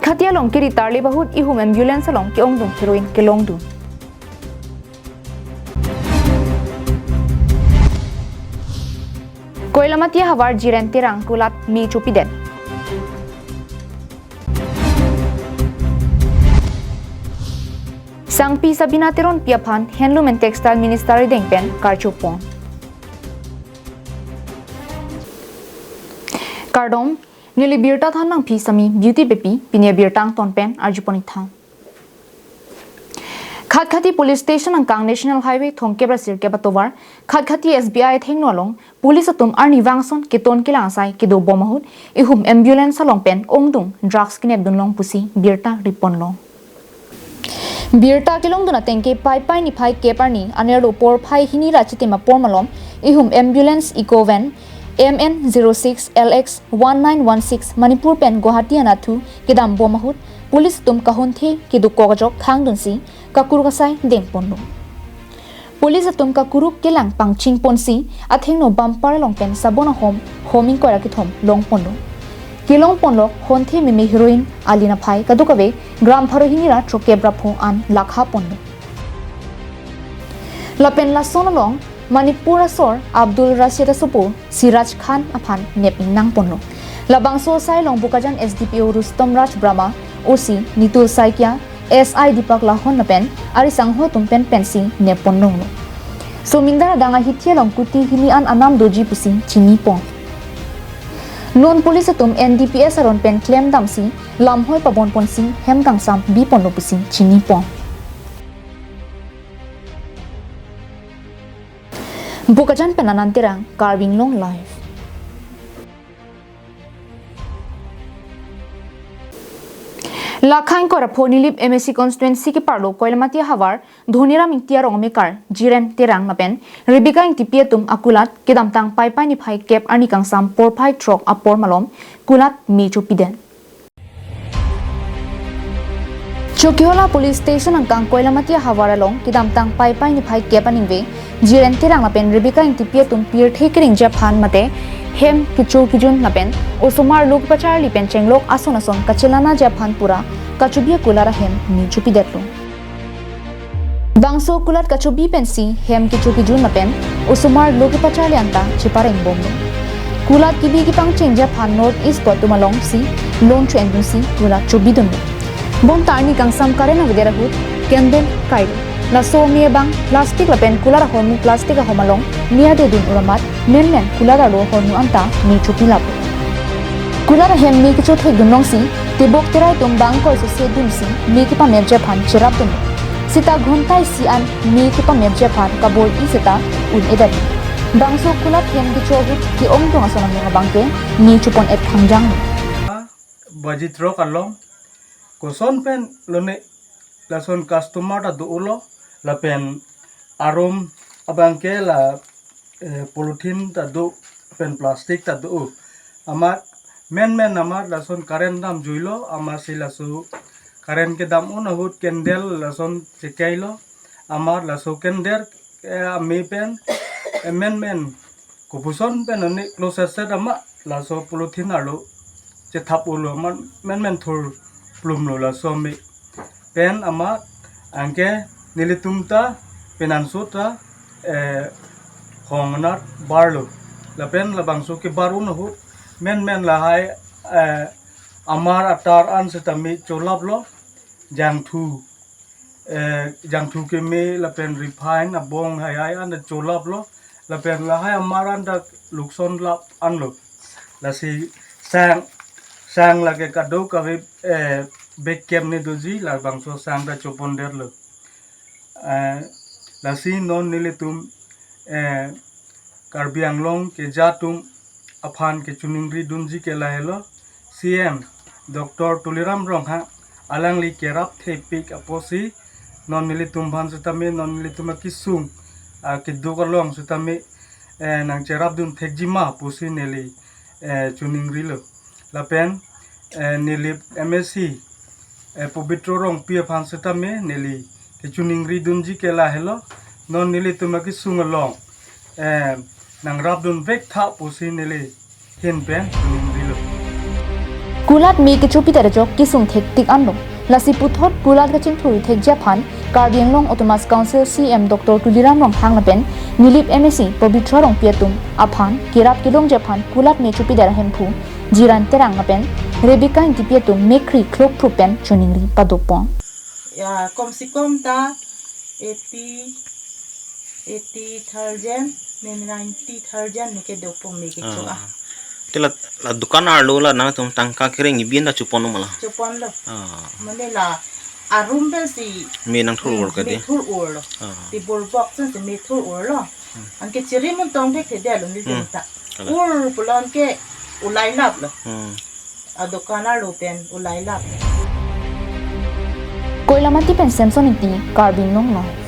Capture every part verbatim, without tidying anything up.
Khatkhati along kiri tarlip ahut ihum ambulance along ke-ongdung heroin kelongdun. Koilamati ahavar Jiren Terang kulat me chopidet. Sangpi Sabina Teronpi aphan Handloom and Textile Minister adeng pen karchopon. Kardom, neli birta than nangphi sami Beauty Beypi, pini abirta angton pen arjupon-ik tha. Khatkhati Police Station angkang National Highway thomkep ra sirkep atovar, Khatkhati S B I athengno along police atum arnivang ason keton kelang asai kedobom ahut ihum ambulance along pen ongdung drugs kenepdun long pusi birta ripon long. Birta kelongdun ateng ke Paipai niphai kep arni anerlo porphai hini ra chitim apor malom ihum ambulance Eco van M N zero six L X one nine one six Manipur pen Guwahati anatthu kedambom ahut police atum kahonthe kedokok ajok khangdunsi kakuruk asai dengponlo. Police atum kakuruk kelang pangchingponsi athengno bumper along pen sabon ahom hom ingkoi ra kethom longponlo. Kelongponlok honthe meme heroin alin aphai kadokave gram pharo hini ra throkkep ra pho an lakhaponlo. Lapen lason along Manipur asor Abdul Rashid asopo Siraj Khan aphan nep-ing nangponlo. Labangso asai along Bokajan S D P O Rustom Raj Brahma, O C Nitul Saikia, S I Deepak Lahon lapen ari sangho atum pen pensi neppon longlo. Somindar adang ahithi along kuti hini an anam doji pusi chinipon. Non police atum N D P S aron pen klemdamsi lamhoi pabonponsi hem kangsam biponlo pusi chinipon. Bokajan pen Anand Terang, Karbi Anglong Live. Lakha ingkoi ra pho Nilip M A C constituency keparlo Koilamati ahavar Dhoniram Ingti arong amekar Jiren Terang lapen Rebecca Ingtipi atum akulat kedamtang Paipai niphai kep arni kangsam porphai throk apor malom kulat me chopidet. Chokihola Police Station angkang Koilamati ahavar along kedamtang Paipai niphai kep aningve Jiren Terang lapen Rebecca Ingtipi atum pirthe keringji aphan mate hem kecho kejun lapen osomar lo kepacharli pen chenglok ason ason kachelanaji aphan pura kachobi akulat ahem me chopidetlo. Bangso kulat kachobi pensi hem kecho kejun lapen osomar lo kepacharli anta cheparengbomlo. Kulat kebi kepangchengji aphan North East pu atum alongsi loan cho-endunsi kulat chobidunlo. Bonta arni kangsam current avedet ahut candle kailo. Laso me abang plastic lapen kulat ahormu plastic ahom along me adedun uramat menmen kulat arlo ahormu anta me chopilap. Kulat ahem me kechothekdun longsi tebok terai atum bang koi sose dunsi me kepamepji aphan cherapdun. Seta ghonta isi an me kepamepji aphan kabor-i seta un-edet. Bangso kulat hem kecho ahut ke-ongdung ason amung abangke me chopon-et khangjang. Baji throk along koson pen lone lason customer ta do-olo lapen arum abangke la, eh, polythene ta do pen plastic ta do. Amat menmen amat lason current damjuilo amatsi laso current kedam-un ahut candle lason chekailo amat laso candle, eh, ame pen, eh, menmen kopuson pen ani close set amat laso polythene arlo chethap-olo amat menmen thurplumlo laso ame pen amat anke nelitum ta penanso ta, eh, hong anat barlo lapen labangso kebar-un ahut menmen lahai, eh, amar atar an setame cholaplo jangthu, eh, jangthu keme lapen refine abong haihai an cholaplo lapen lahai amar an ta lukson lap anlo. Lasi sang, sang lake kadokave, eh, bag camp ne doji labangso sang ta chopondetlo. Eh, lasi non nelitum, eh, Karbi Anglong keja atum aphan kechoningri dunji ke lahelo, C M Doctor Tuliram Ronghang alangli kerap thepik apotsi non nelitum aphan setame non nelitum akesung, ah, keduk along setame, eh, nangcherapdun thekji ma pusi neli, eh, choningrilo. Lapen, eh, Nilip M A C, eh, Pobitro Rongpi aphan setame neli kechoningri dunji ke lahelo, non nelitum akesung along, eh, nangrapdun vektha pusi neli ahin pen choningrilo. Kulat me kechopidet ajok kesung thektik anlo. Lasi puthot kulat kachingthur thekji aphan Karbi Anglong Autonomous Council C E M Doctor Tuliram Ronghang lapen Nilip M A C Pabitra Rongpi atum aphan kerap kelongji aphan kulat me chopidet ahemphu Jiran Terang lapen Rebecca Ingtipi atum mekkri klok phrup pen choningri padopon. Ya, kom se kom ta eighty, eighty thousand, ne ninety thousand ne kedo pon me kecho ah. Ah. Te la, la dukan arlo la nangtum tangka kereng ibin la chopon ma la? Chopon lo. Ah. Mane la arum pen si me nangthur ur ka me di? Thur ur lo. Ah. Table box pen si me thur ur lo. Hmm. Anke chiri mun tong thekthedetlo ni Hmm. jeng ta. Kalang. Ur pulo anke ulai lap lo. Hmm. Adukan arlo pen ulai lap. Koilamati pen Samson Ingti, Karbi Anglong Live.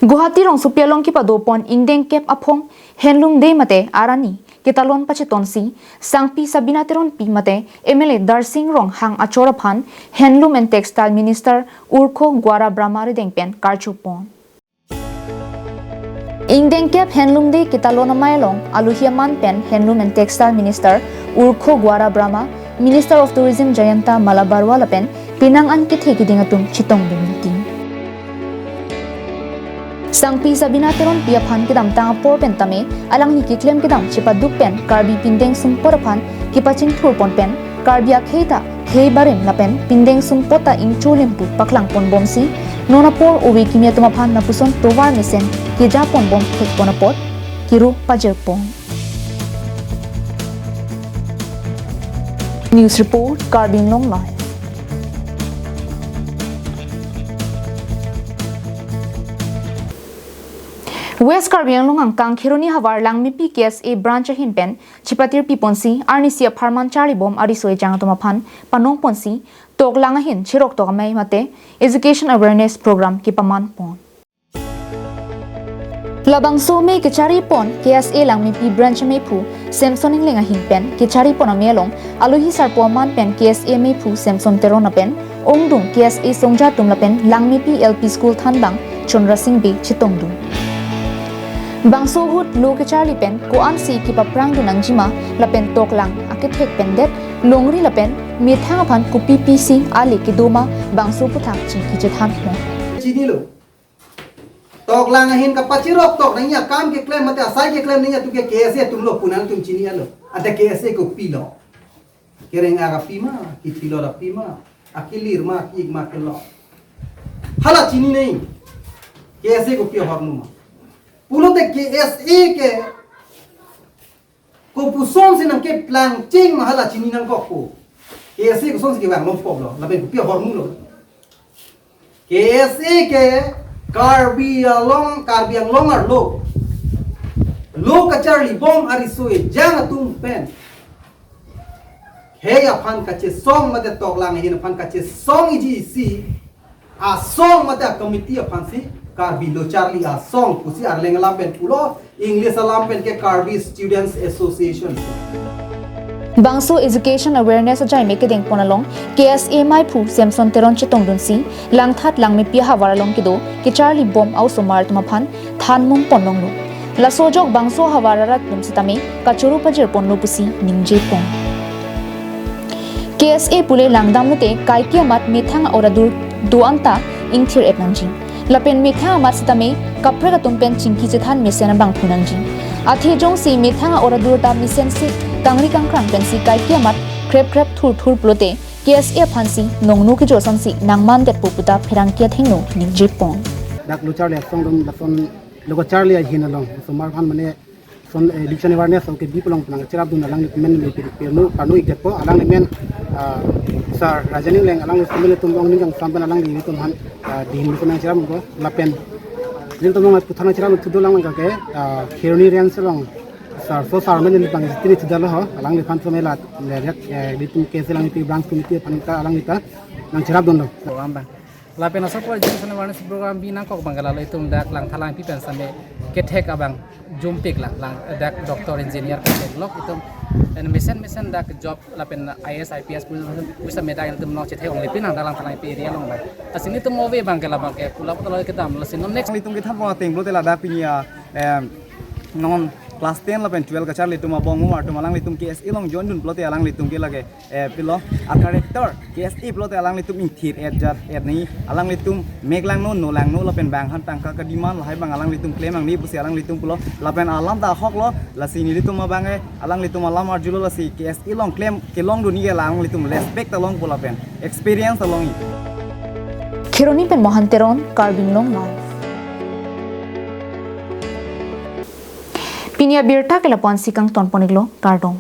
Guwahati rongsopi along kepadopon ingdeng kep aphong Handloom Day mate arani ketalon pachetonsi Sangpi Sabina Teronpi mate M L A Darsing Ronghang achor aphan Handloom and Textile Minister Urkho Gwara Brahma arideng pen karchopon. Ingdeng kep Handloom Day ketalon amei along alohi aman pen Handloom and Textile Minister Urkho Gwara Brahma, Minister of Tourism Jayanta Malla Baruah lapen penang an kethe keding atum chetongdun miti. Sangpi Sabina Teronpi aphan kedamtang apor pen tame alangli keklem kedam chepaduk pen Karbi pindeng sumpot aphan kepachingthur pon pen Karbi akhei ta khei barim lapen pindeng sumpot ta ingcho limpu paklang pon bomsi, non apor ove kimi atum aphan lapuson tovar mesen keja pon bom thek pon apot kiro pajir pon. News report, Karbi Anglong Live. West Karbi Anglong angkang Kheroni havar Langmepi K S A branch ahin pen chepatirpi ponsi arnisi apharman charli bom ariso ejang atum aphan panong ponsi toklang ahin cherok tok amei mate education awareness program kepaman pon. Labangso amei kecharli pon K S A Langmepi branch ameiphu Samson Engleng ahin pen kecharli pon amei along alohi sarpo aman pen K S A ameiphu Samson Teron lapen ongdung K S A songja atum lapen Langmepi L P school thanbang Chondra Sing Bey chetongdun. Bangso ahut lo kecharli pen ko-ansi kepaprangdun nangjima lapen toklang akethek pen det longri lapen methang aphan kopi pisi ale kedo ma bangso aputhak chingki chethan pon. Chinilo. Toklang ahin kapachirok tok nangji akam keklem mate asai keklem nangji atum ke K S A atum lo pu nangtum chini-etlo. Ante K S A kopilo? Kereng-ak api ma, kithilo api ma, akilir ma, ki-ik ma kelo. Hala chini nangji. K S A kopi ahormu ma? Pulote K S A ke kopuson si nangkeplang cheng ma hala chini nangkokpo. K S A kosonsi kevang longpoklo, lapen kopi ahormulo? K S A ke Karbi Anglong, Karbi Anglong arlo lo kacharli bom ariso ejang atum pen khei aphan kachesong mate toklang ahin aphan kachesongji isi asong mate a-committee aphansi Karbi Lo Charli Asong pusi Arleng alam pen pulo, English alam pen ke Karbi Students Association. Bangso education awareness ajai me kedeng pon along K S A ameiphu Samson Teron chetongdunsi Langthat Langmepi ahavar along kedo kecharli bom a-osomar atum aphan thanmung pon longlo. Laso ajok bangso ahavar arat atum sitame kachoro pajir ponlo pusi ningje pon. K S A pule langdam lote kaike amat methang a-oradur do-an ta ingthir-et nangji. Lapen methang amat sitame kaprek atum pen chingki chethan mesen abang thu nangji. Athe jongsi methang a-oradur ta mesensi kangri kangkrang pensi kaike amat krep krep thur thur pulote K S A aphansi nongno kejosonsi nangmandetpo puta pherangke athengno ningje pon. Dak Lo Charli Asong dum lason lo kacharli ahin along osomar aphan mane son, eh, education awareness along kebi pulang penang cherapdun alangli men me pe-, perno, parno-ikjatpo, alangli men, ah, Sir Rajen Engleng alangli semen atum ong ning kangsam pen alangli nelitum aphan, ah, dihin mesen nangcherapdunpo, lapen nelitum ong aputhak nangcherapdun thudo lang ke, ah, Kheroni Range along Sir, so Sir men neli pangthir thuda lo ho, alangliphan so mela, le, eh, nelitum K S A Langmepi branch committee aphan ta alangli ta nangcherapdunlo. Program abang. Lapen laso apor education awareness program bi nangkok abang ke lalo itum dak Langthat Langmepi pen sitame kethek abang jumpik lang, lang dak doctor engineer kethek lok itum, en mesen mesen dak job lapen I A S, I P S pu sitame dak itum nong chethek onglepi nang dak Langthat Langmepi area along abang. Lasi nelitum ove abang ke la abang ke pulap kalau kedam lasi non next. Itum kethan pon ateng pulote ladak pini ya, em, non class ten lapen twelve kacharli atum abang umar atum alanglitum K S A along join dun pulote alanglitum ke lake, eh, pilo a character K S A pulote alanglitum ingthir et jat et ni, alanglitum mek langno, no langno lapen bang han tangka ka demand lahai abang alanglitum klem nangne pusi alanglitum pulo lapen alam ta ahok lo. Lasi nelitum abang ke alanglitum alam arjulo, lasi K S A along klem kelong dunji ke alanglitum respect ta longpo lapen experience ta longji. Kheroni pen Mohan Teron, Karbi Anglong Live. Pini abirta ke lapu-an si kangton pon-iklo, kardom.